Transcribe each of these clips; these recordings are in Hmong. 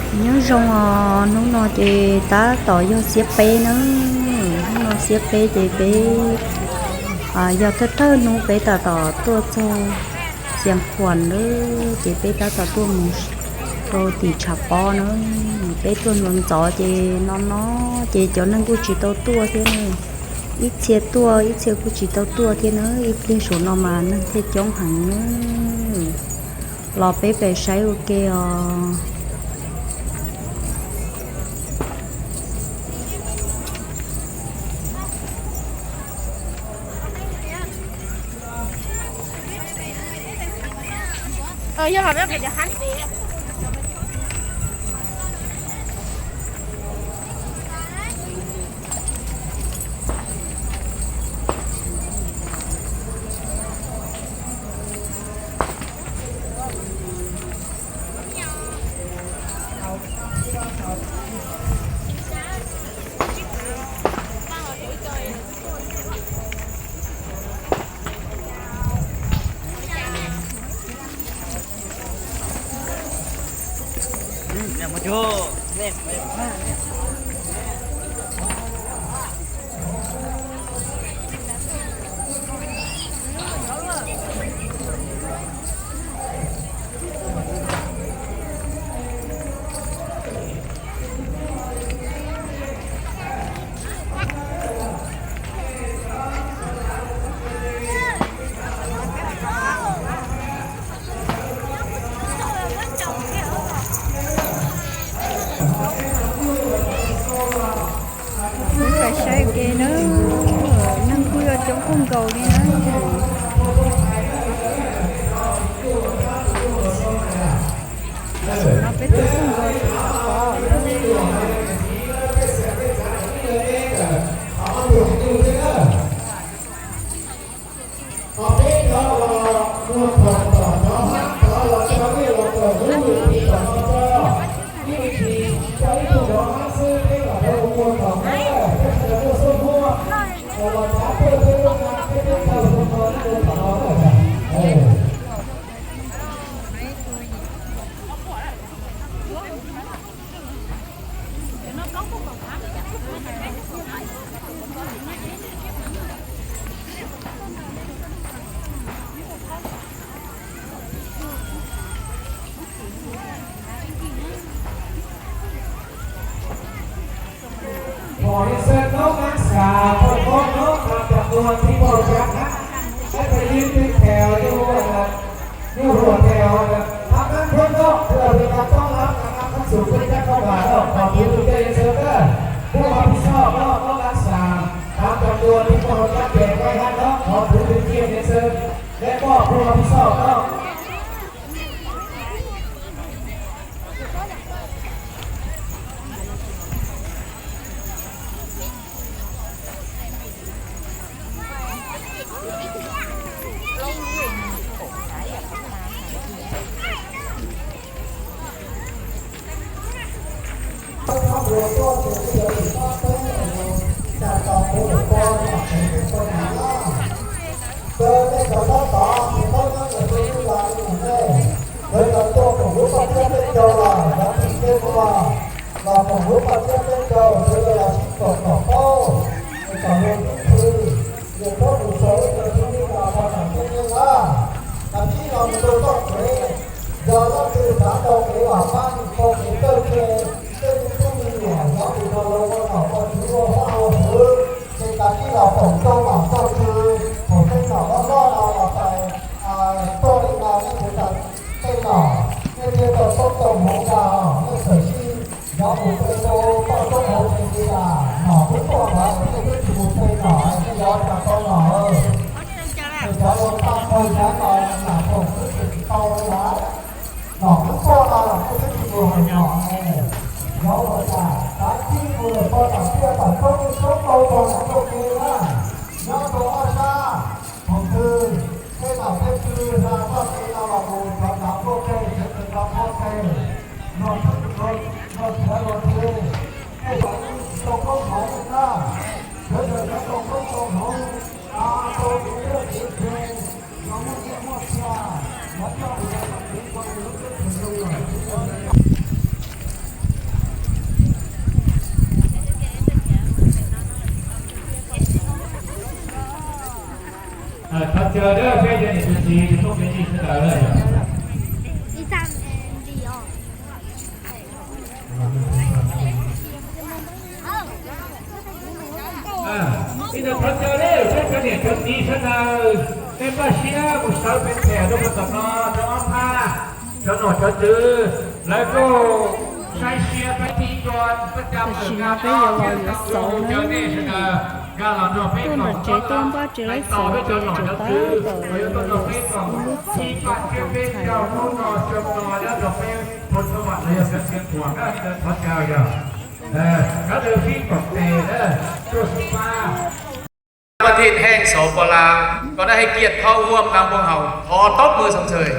Nyob zoo os, hnub no ces tab tom yog xiab peb na, hnub no xiab peb ces peb yog thawj thawj hnub peb tab tom tuaj txog Xias Khuam na, ces peb tab tom tuaj mus rau tim tshav pob na, peb tuaj ntxov ntxov ces no no ces cov neeg kuj tsis tau tuaj thiab ne, ib txhia tuaj ib txhia kuj tsis tau tuaj thiab na, ib pliag saum no mas neeg thiaj coob heev na. Los peb pem saib ua ke os. Peb pais saib ke na, neeg kuj yuav coob kawg nkaus li na. Tam sim no peb tuaj txog nkaus tim tshav pob na. Phoom Lis Xees noob Nab Xas, Phoom Koob noob Nam Cam Tuas, thib pau cav hab, peb pes yig pes theb, yug huam theb, hab nab nrhuab noob, peb pes yig tob hab, nab khab xum peb cab khaub vam noob, qhov twg twg cia yej xeeb kawg, pub hab pub soj noob, noob Nab Xas, Nam Cam Tuas, thib pau cav pem kaij hab noob, qhov twg twg cia yej xeeb, peb muaj pub hab pub soj noob. Los koom lub paj thiab peb caug, sawv daws los sib koom kom paub, kom luag ib txhia, yog txhob mus xav ib tug tib neeg los tau txom nyem na. Tam sim no mus rau txoj kev, yog leej twg xav tau kev vam meej, tau kev txawj ntse, tej me tub me nyuam yuav mus rau lawv ua nom ua tswv ua vaj ua tsev, ces kav tsij los foom rau nom rau tswv, foom tej nom loj loj no los txais tuaj li no nej puas tau tej nom, nej thiaj tau toob tau hmoov tas, nej txawm sib yuav mus pe rau toj roob hauv tsev li cas, nom twb tuaj ntawd nej twb tsis mus pe nom, nej yuav ua cas tau nom? Cov uas tag nrho yav no lam foom twb tsis tau li lawm. Nom twb tuaj no los nej twb tsis mus hais nom, yuav ua cas? Kav tsij mus lawm rau tom tiaj tom roob, roob tau rau nram txoj kev na, nyob rau ob sab. Thaum twg tej nom tej tswv hla txoj kev no los mus, cov nrov npua tseg, sawv daws nrov npua tseg, luag thwv luag, luag khiav luag tseg, tej zaum yeej tsis tau koob hmoov li na. Sawv daws yuav tau koob tau hmoov, tau kev txawj kev ntse, yuav muaj nyiaj muaj txiag, yuav coj mus rau tus Tswv ua nws lub ceeb tsheej zoo lawm. Peb cov niam cov txiv tuaj kev cai sawv daws. Ib txhia thov caw peb cov niam cov txiv sawv daws, nej npaj siab mus sawv pem them rau puag tom no, rau ob phab, cov nom cov tswv, lawv kuj saib siab peb tib co, peb cov pwm nkag tau thiab tau lus caw nej sawv daws nkag los nrog peb kom tsev tuaj npaj tsev laib xov ces tseem pab kom yuav tuaj nrog peb kom sib pab thiab peb caug hnub no xyoo no nyob rau peb phoos thab vam los yog xeev Xeev Khuam na, thov caw yog sawv daws sib koom tes na, tuaj sib pab. Văn Thịnh Heng Sổ Pò Lào, có đã hay kiệt khâu huôm Nam Buông Hậu, thỏ tốc mười sòng sời.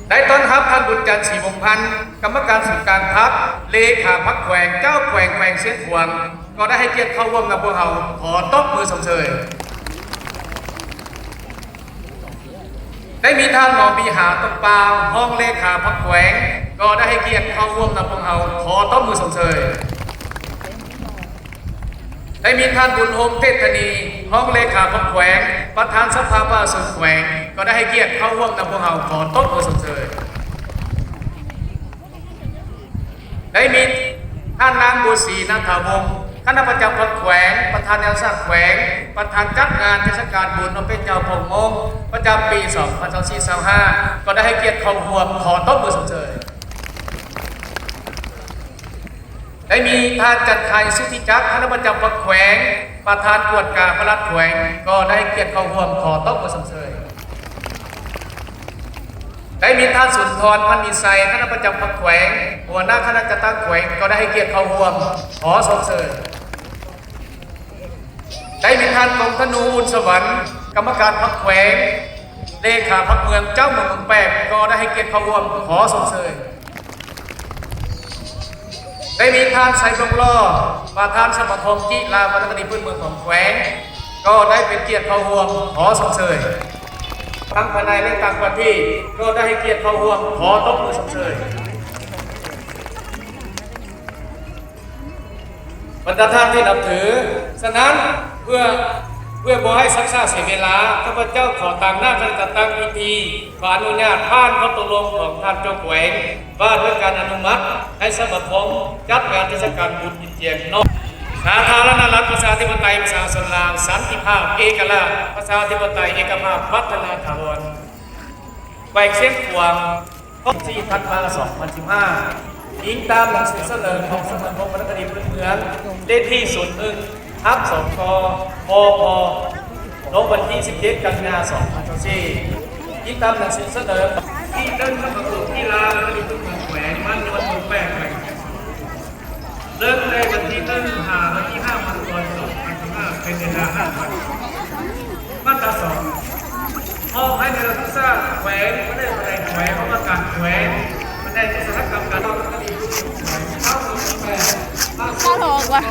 Đáy toán hấp Phan Bùn Trần Sĩ Bồng Phăn, กรรมการศูนย์กลางพรรค เลขาพรรคแขวง เจ้าแขวงแขวงเชียงขวาง ก็ได้ให้เกียรติเข้าร่วมนำพวกเรา ขอตบมือส่งเสริม ได้มีท่านหมอปีหาตกปาว ห้องเลขาพรรคแขวง ก็ได้ให้เกียรติเข้าร่วมนำพวกเรา ขอตบมือส่งเสริม ได้มีท่านบุญโฮมเทพธนี ห้องเลขาพรรคแขวง ประธานสภาประชาชนแขวง ก็ได้ให้เกียรติเข้าร่วมนำพวกเรา ขอตบมือส่งเสริม ได้มีท่านนางบัวศรี นาถาวงศ์ คณะประจำพรรคแขวง ประธานงานสร้างแขวง ประธานจัดงานเทศกาลบุญออกเป็นเจ้าพ่อโมงประจำปี สองพันยี่สิบสี่ ยี่สิบห้า ก็ได้ให้เกียรติเข้าร่วม ขอตบมือส่งเสริม ได้มีท่านจันทร์ไค สุทธิจักร คณะประจำพรรคแขวง ประธานกวดกาปลัดแขวง ก็ได้ให้เกียรติเข้าร่วม ขอตบมือส่งเสริม ได้มีท่านสุนทร พันมีชัย คณะประจำพรรคแขวง หัวหน้าคณะจัดตั้งแขวง ก็ได้ให้เกียรติเข้าร่วม ขอส่งเสริม ได้มีท่านกงธนู อุ่นสวรรค์ กรรมการพรรคแขวง เลขาพรรคเมือง เจ้าเมืองเมืองแปก ก็ได้ให้เกียรติเข้าร่วม ขอส่งเสริม ได้มีท่าน ชัย ดวงล่อ ประธานสมาคมกีฬาวรรณคดีพื้นเมืองของแขวง ก็ได้เป็นเกียรติเข้าร่วม ขอส่งเสริม ทั้งภายในและต่างประเทศ ก็ได้ให้เกียรติเข้าร่วม ขอตบมือส่งเสริม บรรดาท่านที่นับถือ ฉะนั้นเพื่อ เพื่อบ่ให้ชักช้าเสียเวลา ข้าพเจ้าขอตามหน้าคณะจัดตั้งพิธี ขออนุญาตผ่านข้อตกลงของท่านเจ้าแขวง ว่าด้วยการอนุมัติให้สมาคมจัดงานเทศกาลบุญกินเจียงนอก สาธารณรัฐประชาธิปไตยประชาชนลาว สันติภาพ เอกราช ประชาธิปไตย เอกภาพ พัฒนาถาวร แขวงเชียงขวาง วันที่สี่ ธันวา สองพันสิบห้า อิงตามหนังสือเสนอของสมาคมวรรณคดีพื้นเมือง เลขที่ ศูนย์หนึ่ง ทับ สอง ก พ พ ลงวันที่ สิบเจ็ด กันยา สองพันยี่สิบสี่ อิงตามหนังสือเสนอที่เจ้าหน้าที่สมาคมกีฬาวรรณคดีพื้นเมืองแขวง บ้านนวล เมืองแปก แขวงเชียงขวาง เริ่มในวันที่หนึ่ง หาวันที่ห้า มังกร สองพันสิบห้า เป็นเวลาห้าวัน มาตราสอง มอบให้ในรัฐศาสตร์แขวง พระนครแขวง พระว่าการแขวง พระนครอุตสาหกรรมการท่องเที่ยว เก้าสิบแปด เข้าหลอกว่ะ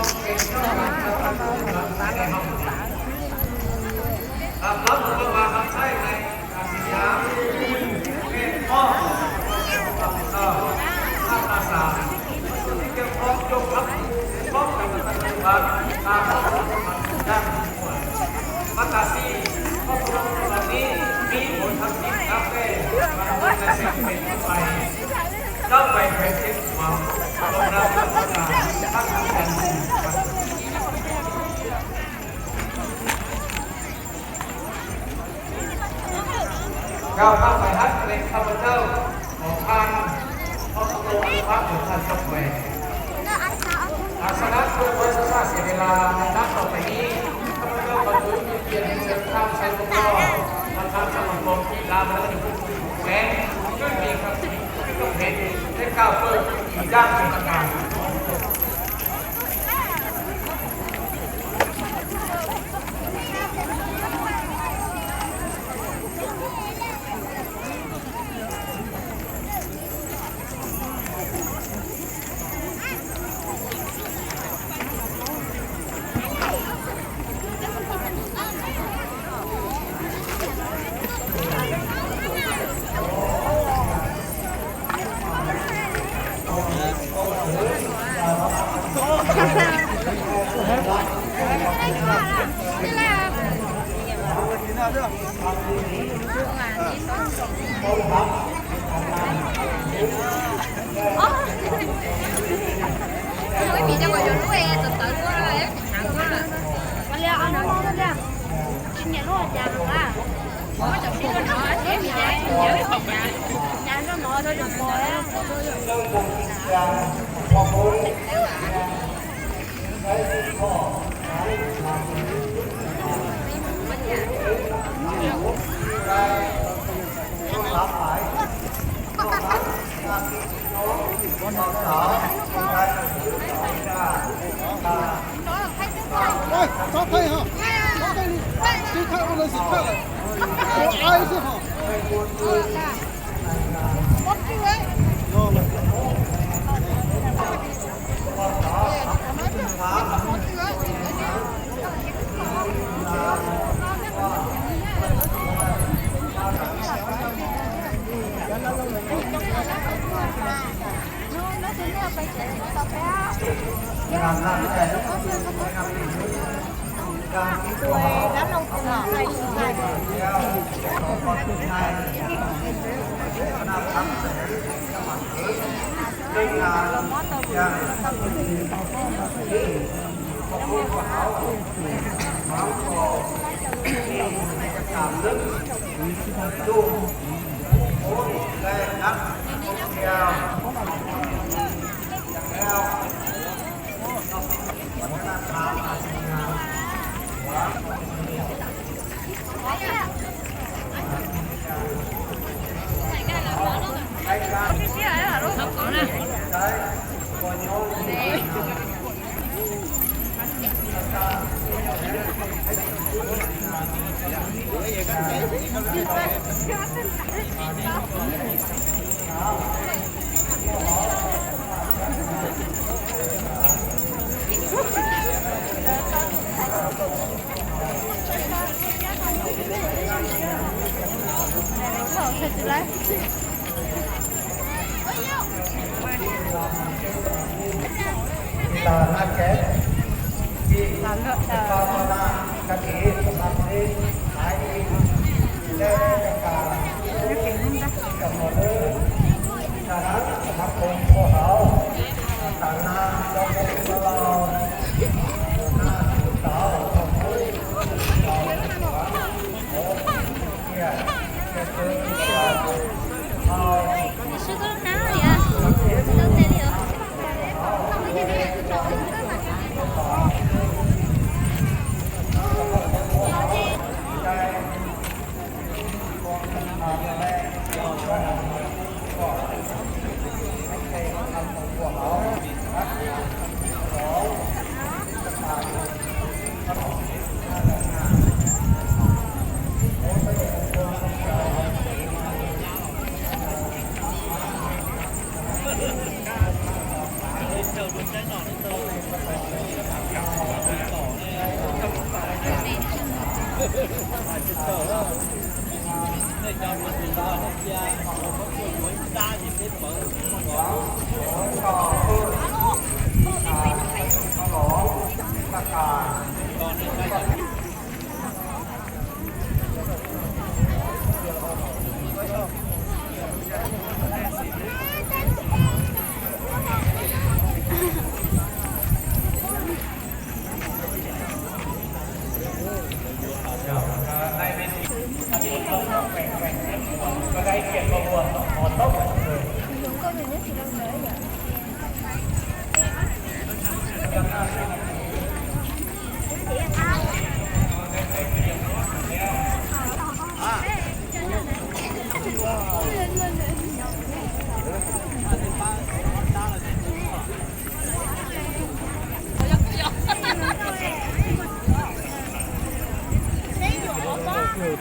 รับรู้ว่ามาทำใช่ใน สาม ข้อ รับผิดชอบ มาตราสาม ส่วนที่เกี่ยวข้องจงรับผิดชอบกับการปฏิบัติตามข้อตกลงด้านนี้ มาตราสี่ ข้อตกลงฉบับนี้มีผลทั้งสิ้นนับแต่วันลงในเซ็นเป็นต้นไป เจ้าแขวงเชียงขวางลงนามรับประกาศตั้งแต่วันนี้ เจ้าข้าพเจ้า ข้าพเจ้า ขอทาน พระบรมราชานุภาพของท่านเจ้าแขวง หากฉะนั้นเพื่อไม่ให้เสียเวลา ในนัดต่อไปนี้ ข้าพเจ้าขอถือเป็นเกียรติเรียนเชิญท่าน ชัยมงคล ประธานสมาคมกีฬา และผู้แข่งขึ้นมีคำเห็นได้กล่าวเปิดพิธีด้านเป็นประธาน Ua Ê, txhob thaij hos, txhob thaij li, tsis thaij ua lawv sim thaij lawm, ua ai xwb hos.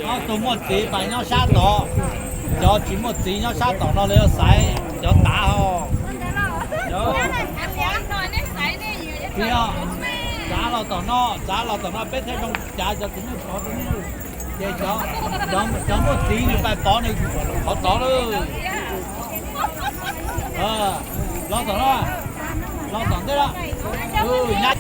Ob tug muaj txiv mas nyob sab tod, cov tsis muaj txiv nyob sab tom no lawv yuav xaiv cov tav os. Txiv, txav los tom no, txav los tom no peb thiaj zoo cav cov txiv neej pov rau nej. Ces cov, cov muaj txiv nws pais pov nws qhov tod lawm. Los tom no, los tom ntej no. Nyab.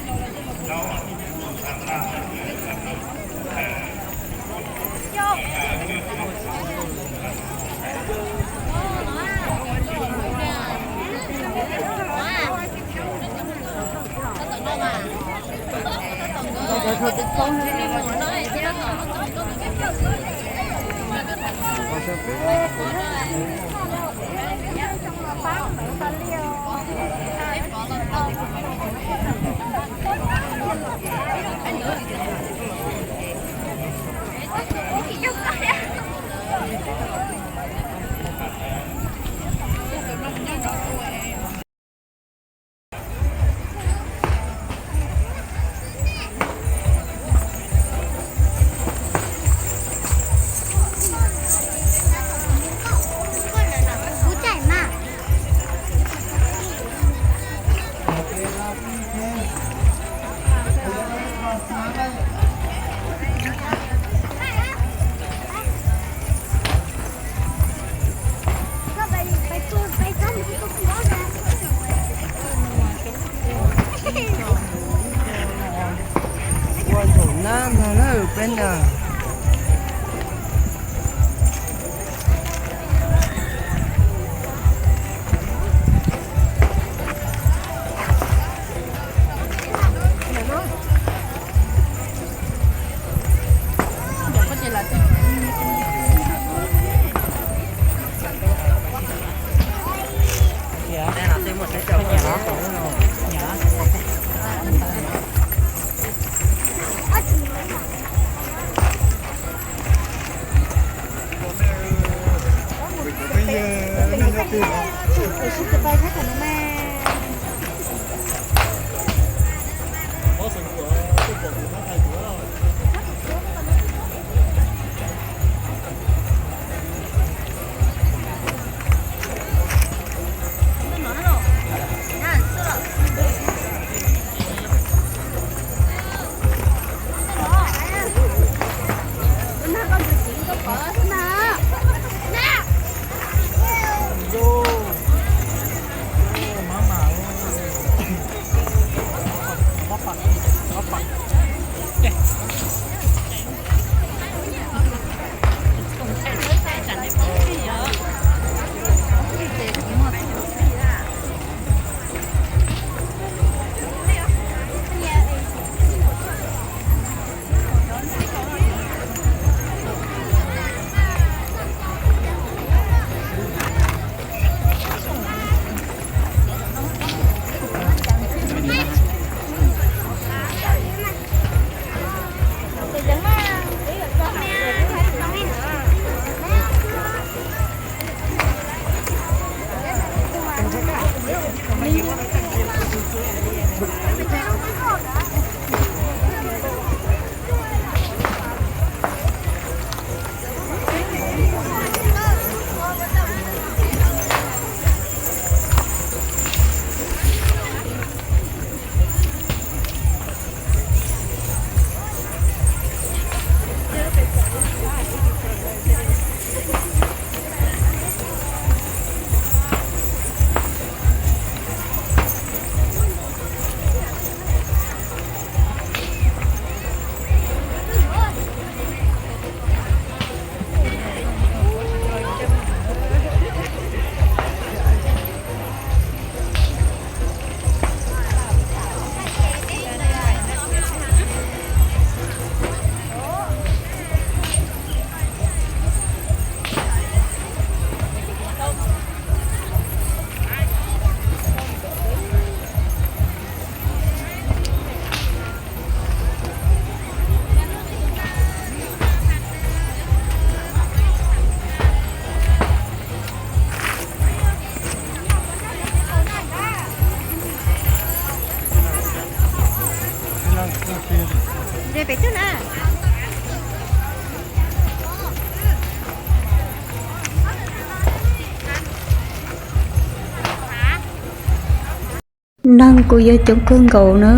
Neeg kuj yog coob kawg nkaus na,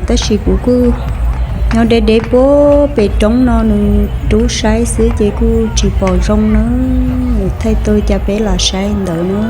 tab sis kuv kuj nyob deb deb puag pem roob no nws rub saib xwb ces kuj tsis pom zoo na. Thaij tuaj li cas peb los saib ntawd na.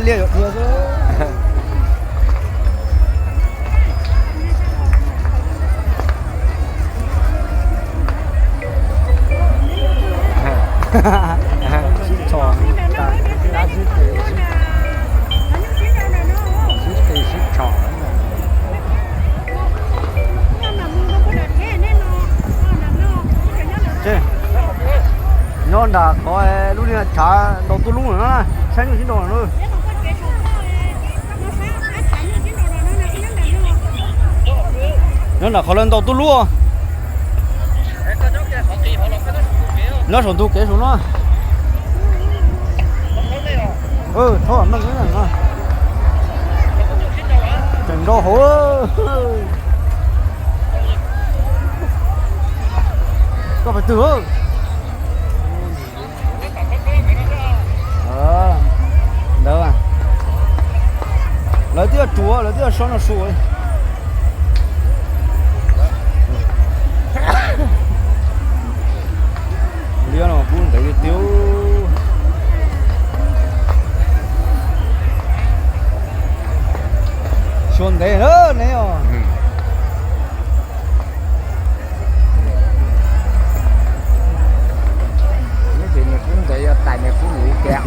Liaj yuav dhia xwb. Sib tshom, sib tes sib tshom. Nyob nram qhov lub niag tshav ntaus tuj lub no na, saib nyuj sib nraus no. Nyob nram qhov lawv ntaus tuj lub. Nyob saum ntug kev saum no. Thaub meej no. Tseem nrau hauv. Koj pais twg? Ntawd, lawv twb yuav tsuav, lawv twb yuav so no su. Liab no kub ntev tiag tiag. Suav ntev na ne os. Nws kub ntev yuav tais nws kub luv tiag.